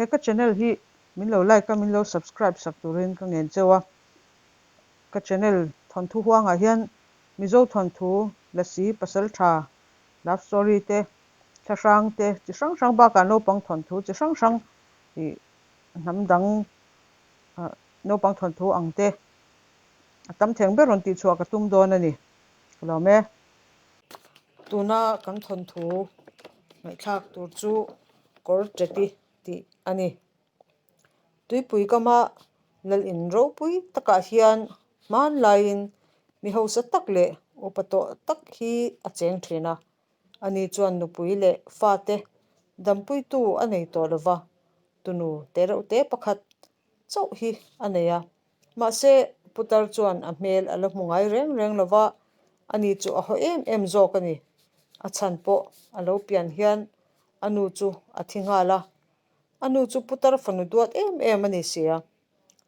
He ka channel hi min lo like a, min lo subscribe sak turin ka ngen cheu a. Ka channel thawnthu huangah hian Mizo thawnthu, Lasi, Pasaltha, love story te, thlahrang te chi hrang hrang bakah naupang thawnthu chi hrang hrang ih hnam dang naupang thawnthu ang te a tam theng ber rawn tihchhuah ka tum dawn a ni. Ka lawm e. Tuna kan thawnthu ngaihthlak tur chu kawr teti tih a ni. Tuipui kama lal in ropui takah hian hmanlaiin mi hausa tak leh upa tawh tak hi a cheng thin a. Ani chuan nupui leh fate dampuitu a nei tawh lova, tunu tereuh te pakhat chauh hi a nei a. Mahse, putar chuan a hmel a la hmu ngai reng reng lo va, ani chu a haw em em zawk a ni. A chhan pawh a lo pian hian a nu chu a thi nghal a, a nu chu putar fanu duat em em a ni sia.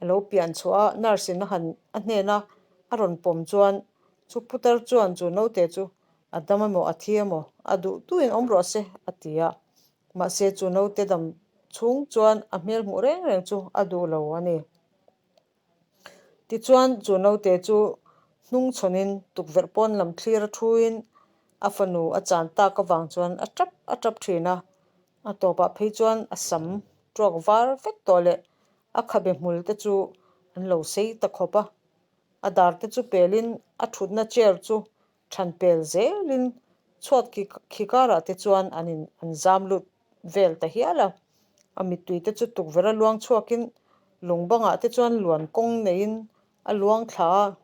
A lo pian chhuah a, nurse in a han a hnena a rawn pawm chuan chu putar chuan chu naute chu a dam emaw a thi emaw a duh duhin awm rawh se a ti a. Mahse chu naute dam chhung chuan a hmel hmuh reng reng chu a duh lo a ni. Tichuan chu naute chu hnung chhawnin tukverh pawn lam thlir a thuin a fanu a chan tak avang chuan a tap a tap thin a. A tawpah phei chuan a sam tuak var vek tawh leh a khabe hmul te chu an lo sei ta khawp a. A dar te chu pelin a thutna chair chu Than pel zelin chhuat khi karah te chuan an in an zam lut vel ta hial a. A mittui te chu tukverh a luang chhuakin lung bangah te chuan luan kawng neiin a luang thla a,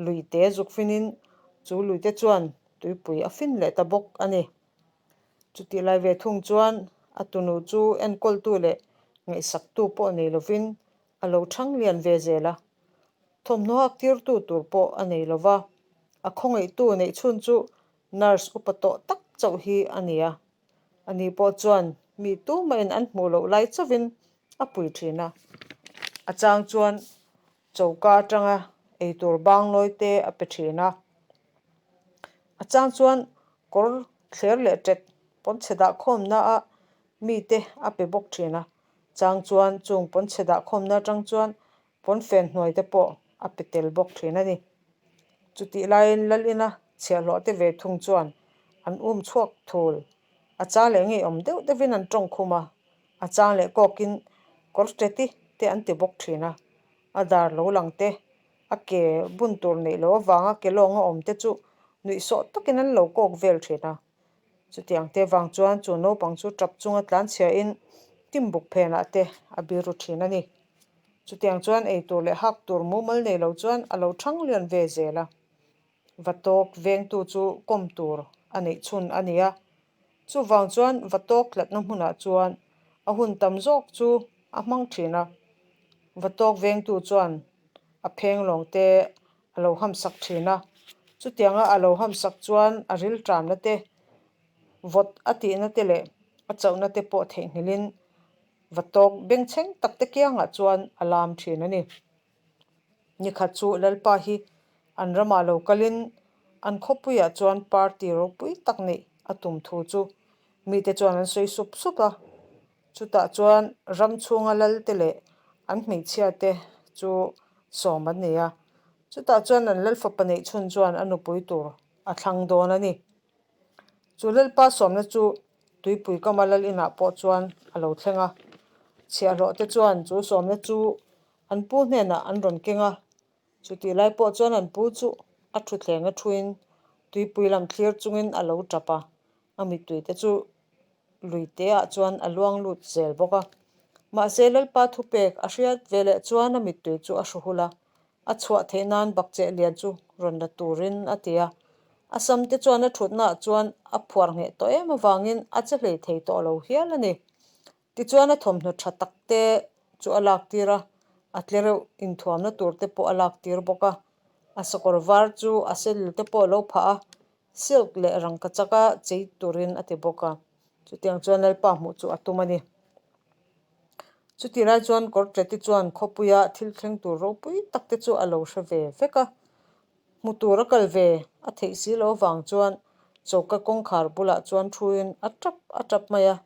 lui te zuk finin chu lui te chuan tuipui a fin leh ta bawk a ni. Chutih lai ve thung chuan a tunu chu enkawltu leh ngaihsaktu pawh nei lovin a lo thang lian ve zel a. Thawmhnaw hak tirtu tur pawh a nei lo va, a khawngaihtu neih chhun chu nurse upa tawh tak chauh hi a ni a. Ani pawh chuan mi tumahin an hmuh loh lai chauhin a pui thin a. A chang chuan choka atanga eitur banglawi te a pe thin a. A chang chuan kawr thler leh ṭek pawnchhe dahkhawmna ah mite a pe bawk thin a. Chang chuan chung pawnchhe dahkhawmna atang chuan pawnfen hnuai te pawh a pe tel bawk thin a ni. Chutih laiin lal ina chhiahhlawh te ve thung chuan an um chhuak thul. A chang leh ngeiawm deuh deuhin an tawng khum a, a chang leh kawkin kawr teti te an ti bawk thin a. A dar lo lang te, a ke bun tur neih loh avanga ke lawnga awm te chu nuihsawh takin an lo kawk vel thin a. Chutiang te vang chuan chu naupang chu tap chunga tlanchhiain timbuk phenah te a biru thin a ni. Chutiang chuan ei tur leh hak tur mumal nei lo chuan a lo thang lian ve zel a. Vatawk vengtu chu kawm tur a neih chhun a ni a. Chuvang chuan vatawk tlatna hmunah chuan a hun tam zawk chu a hmang thin a. Vatawk vengtu chuan a phenglawng te a lo hamsak thin a. Chutianga a lo hamsak chuan a rilṭamna te, vawt a tihna te leh a chauhna te pawh theihnghilhin Vatawk bengchheng tak te kiangah chuan a lam thin a ni. Nikhat chu Lalpa hi an ramah lo kalin an khawpuiah chuan party ropui tak neih a tum thu chu mite chuan an sawi sup sup a. Chutah chuan ram chhunga lalte leh an hmeichhia te chu sawm an nei a. Chutah chuan an Lalfapa neih chhun chuan a nupui tur a thlang dawn a ni. Chu Lalpa sawmna chu Tuipui kama lal inah pawh chuan a lo thleng a. Chhiahhlawh te chuan chu sawmna chu an pu hnenah an rawn keng a. Chutih lai pawh chuan an pu chu a thutthleng a thuin tuipui lam thlir chungin a lo tap a, a mittui te chu lui te ah chuan a luang lut zel bawk a. Mahse Lalpa thupek a hriat veleh chuan a mittui chu a hru hul a, A chhuah theih nan bakcheh lian chu rawn la turin a ti a. A sam te chuan a thutnaah chuan a phuar ngheh tawh em avangin a che hlei thei tawh lo hial a ni. Tichuan a thawmhnaw tha tak te chu a lak tir a, a tle reuh inthuamna tur te pawh a lak tir bawk a. A sakawr var chu a saddle te pawh a lo phah a, silk leh rangkachaka chei turin a ti bawk a. Chutiang chuan Lalpa hmuh chu a tum a ni. Chutih lai chuan Kawrtleti chuan khawpuia thil thleng tur ropui tak te chu a lo hre ve vek a. Hmu tur a kal ve a theih si lo avang chuan choka kawngkhar bulah chuan thuin a tap a tap mai a.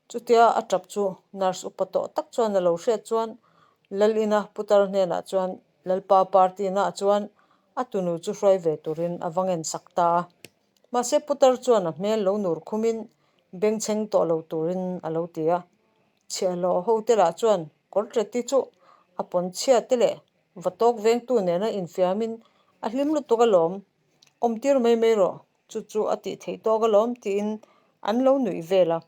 Chutia a tap chu nurse upa tawh tak chuan a lo hriat chuan Lal ina putar hnenah chuan Lalpa party naah chuan a tunu chu hruai ve turin a va ngensak ta a. Mahse putar chuan a hmel lo nur khumin bengchheng tawh lo turin a lo ti a. Chhiahhlawh ho te lah chuan kawrteti chu a pawn chhia te leh va tawk vengtu nena infiamin a hlim lutuk alawm, awmtir mai mai rawh, chu chu a tih theih tawk alawm tiin an lo nuih vel a.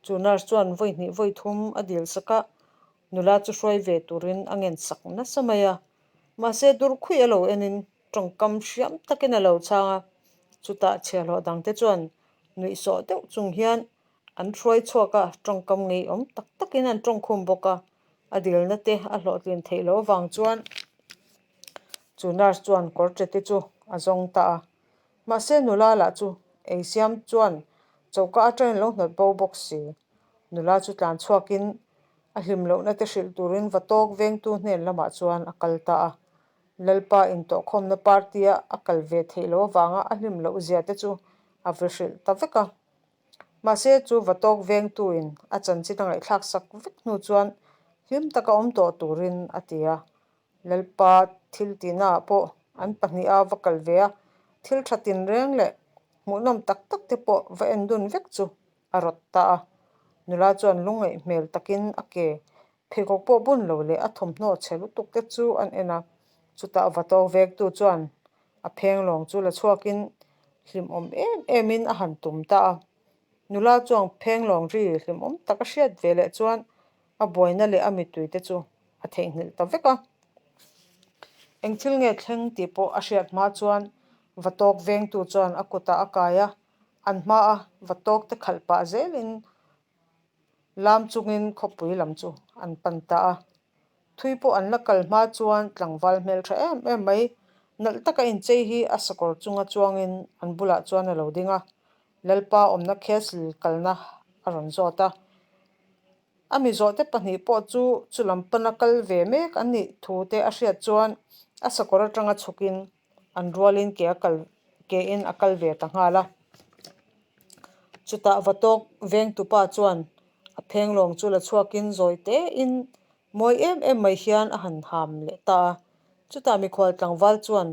Chu nurse chuan vawi hnih vawi thum a dil sak a, nula chu hruai ve turin a ngen sak nasa mai a. Mahse dur khuih a lo enin tawngkam hriam takin a lo chhang a, chutah chhiahhlawh dangte chuan nuihsawh deuh chung hian an hruai chhuak a, tawngkam ngeiawm tak takin an tawngkhum bawk a, a dilna te a hlawhtlin theih loh avang chuan chu nurse chuan kawr ṭe te chu a zawng ta a. Mahse nula lah chu ei siam chuan choka atangin lo hnawt bo bawk si. Nula chu tlan chhuakin a hlim lohna te hrilh turin va tawk vengtu hnen lamah chuan a kal ta a. Lalpa intawhkhawmna party-a a kal ve theih loh avanga a hlim loh zia te chu a va hrilh ta vek a. Mahse chu va tawk vengtuin a chanchin a ngaihthlak sak vek hnu chuan hlim taka awm tawh turin a ti a. Lalpa thil tihnaah pawh an pahniha va kal ve a, thil tha tinreng leh hmuhnawm tak tak te pawh va en dun vek chu a rawt ta a. Nula chuan lungngaih hmel takin a ke pheikhawk pawh bun lo leh a thawmhnaw chhe lutuk te chu an en a. Chutah va tawk vektu chuan a phenglawng chu la chhuakin hlimawm em emin a han tum ta a. Nula chuan phenglawng ri hlimawm tak a hriat ve leh chuan a buaina leh a mittui te chu a theihnghilh ta vek a. Eng thil nge thleng tih pawh a hriat hma chuan va tawk vengtu chuan a kutah a kai a, an hmaa va tawk te khalh pah zelin lam chungin khawpui lam chu an pan ta a. Thui pawh an la kal hma chuan tlangval hmeltha em em mai nalh taka inchei hi a sakawr chunga chuangin an bulah chuan a lo ding a, Lalpa awmna castle kalna a rawn zawt a. A mi zawhte pahnih pawh chu chulam pana kal ve mek an nih thu te a hriat chuan a sakawr atanga chhukin an rualin ke a kal ke in a kal ve ta nghal a. Chutah va tawk vengtupa chuan a phenglawng chu la chhuakin zawi tein mawi em em mai hian a han ham leh ta a. Chutah mikhual tlangval chuan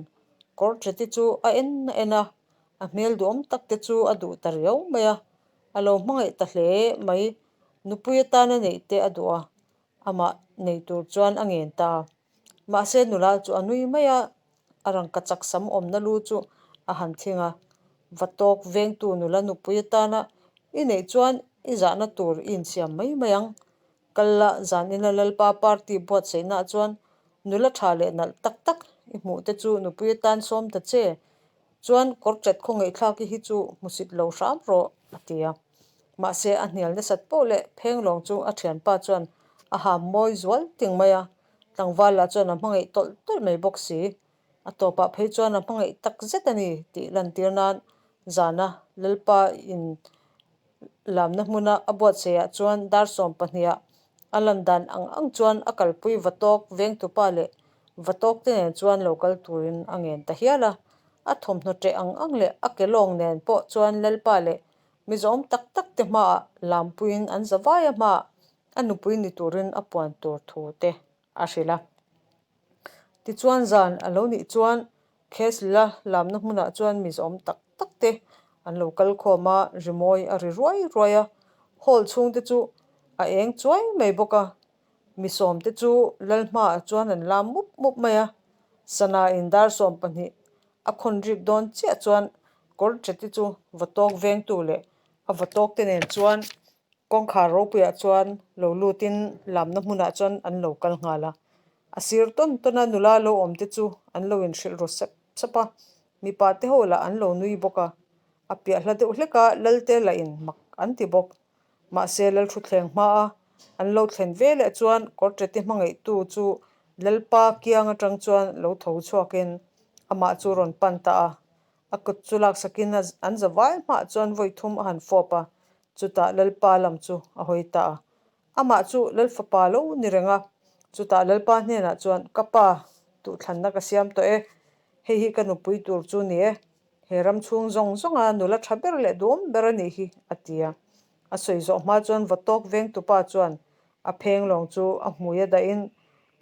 kawr ṭheti chu a en a en a, a hmel duhawm tak te chu a duh ta riau mai a. A lo hmangaih ta hle mai. Nupui atana neih te a duh a, amah nei tur chuan a ngen ta. Mahse nula chu a nui mai a, a rangka chak sam awmna lu chu a han thing a. Va tawk vengtu nula nupui atana i neih chuan i zahna tur i insiam mai mai ang. Kal la zanina Lalpa party buatsaihnaah chuan nula tha leh nalh tak tak i hmuh te chu nupui atan sawm ta che. Chuan kawrchat khawngaihthlaki hi chu hmusit lo hram rawh, a ti a. Mahse a hnial nasat poh leh phenglawng chu a thianpa chuan a ham mawi zual ting mai a, tlangval lah chuan a hmangaih tawlh tawlh mai bawk si. A tawpah phei chuan a hmangaih tak zet a ni tih lantir nan zana Lalpa in lamna hmuna a buatsaihah chuan dar 12 ah a lan dan ang ang chuan a kalpui va tawk vengtupa leh va tawk te nen chuan lo kal turin a ngen ta hial a. A thawmhnaw ṭeh ang ang leh a ke lawng nen pawh chuan Lalpa leh mizawm tak tak te hmaah lampuiin an za vai a hmaah a nupui ni turin a puan tur thu te a hrilh a. Tichuan zan a lo nih chuan Khesla lamna hmunah chuan mizawm tak tak te an lo kal khawm a, rimawi a ri ruai ruai a, hall chhung te chu a eng chuai mai bawk a, mi sawm te chu lal hmaah chuan an lam mup mup mai a, sana in dar 12 a khawn rik dawn chiah chuan kawr ṭheti chu va tawk vengtu leh a va tawk te nen chuan Kawngkhar ropuiah chuan lo lutin lamna hmunah chuan an lo kal nghal a. A sir tawn tawna nula lo awm te chu an lo inhrilh ru sep sep a, mipa te ho lah an lo nui bawk a. A piah hla deuh hlek a, Lalte lah in mak an ti bawk. Mahse Lalthuthleng hmaa an lo thlen ve leh chuan Kawrtete hmangaihtu chu Lalpa kiang atang chuan lo tho chhuakin amah chu rawn pan ta a. A kut chu laksakin an za vai hmaah chuan vawi thum a han fawp a, chutah Lalpa lam chu a hawi ta a. Amah chu Lalfapa lo ni reng a, chutah Lalpa hnenah chuan, Ka pa, tuhthlanna ka siam tawh e, hei hi ka nupui tur chu ni e, he ram chhung zawng zawnga nula tha ber leh duhawm ber a nih hi, a ti a. A sawi zawh hma chuan Vatawk vengtupa chuan a pheng lawng chu a hmui a dahin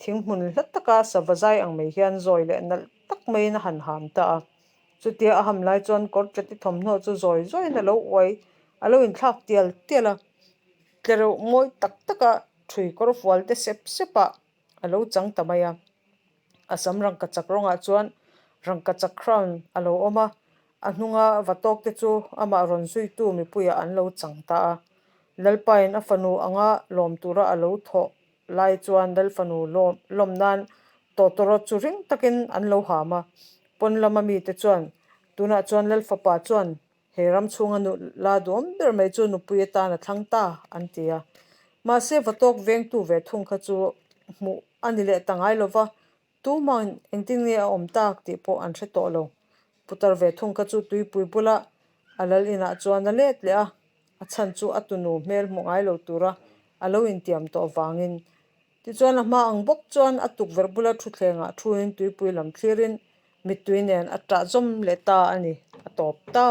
thing hmun hla taka sava zai ang mai hian zawi leh nalh tak maiin a han ham ta a. Chutia a ham lai chuan kawr ṭati thawmhnaw chu zawi zawiin a lo uai, a lo inthlak tial tial a. Tlereuh mawi tak taka ṭhui kawr fual te sep sepah a lo chang ta mai a. A sam rangkachak rawngah chuan rangkachak crown a lo awm a, a hnunga va tawk te chu amah rawn zuitu mipuiah an lo chang ta a. Lalpain a fanu anga lawm tura a lo thawh lai chuan Lalfanu lawm nan tawtawrawt chu ring takin an lo ham a. Pawn lama mite chuan tunah chuan Lalfapa chuan He ram chhunga nula duam ber mai chu nupui atan a thlang ta, an ti a. Mahse, Vatawk vengtu ve thung kha chu hmuh a ni leh ta ngai lo va, tuma'n engtin nge a awm tak tih pawh an hre tawh lo. Putar ve thung kha chu tuipui bula a lal inah chuan a let leh a, a chhan chu a tunu hmel hmu ngai lo tura a lo intiam tawh vangin. Tichuan a hma ang bawk chuan a tukverh bula thutthlengah thuin tuipui lam thlirin mittui nen a ṭah zawm leh ta a ni, a tawp ta.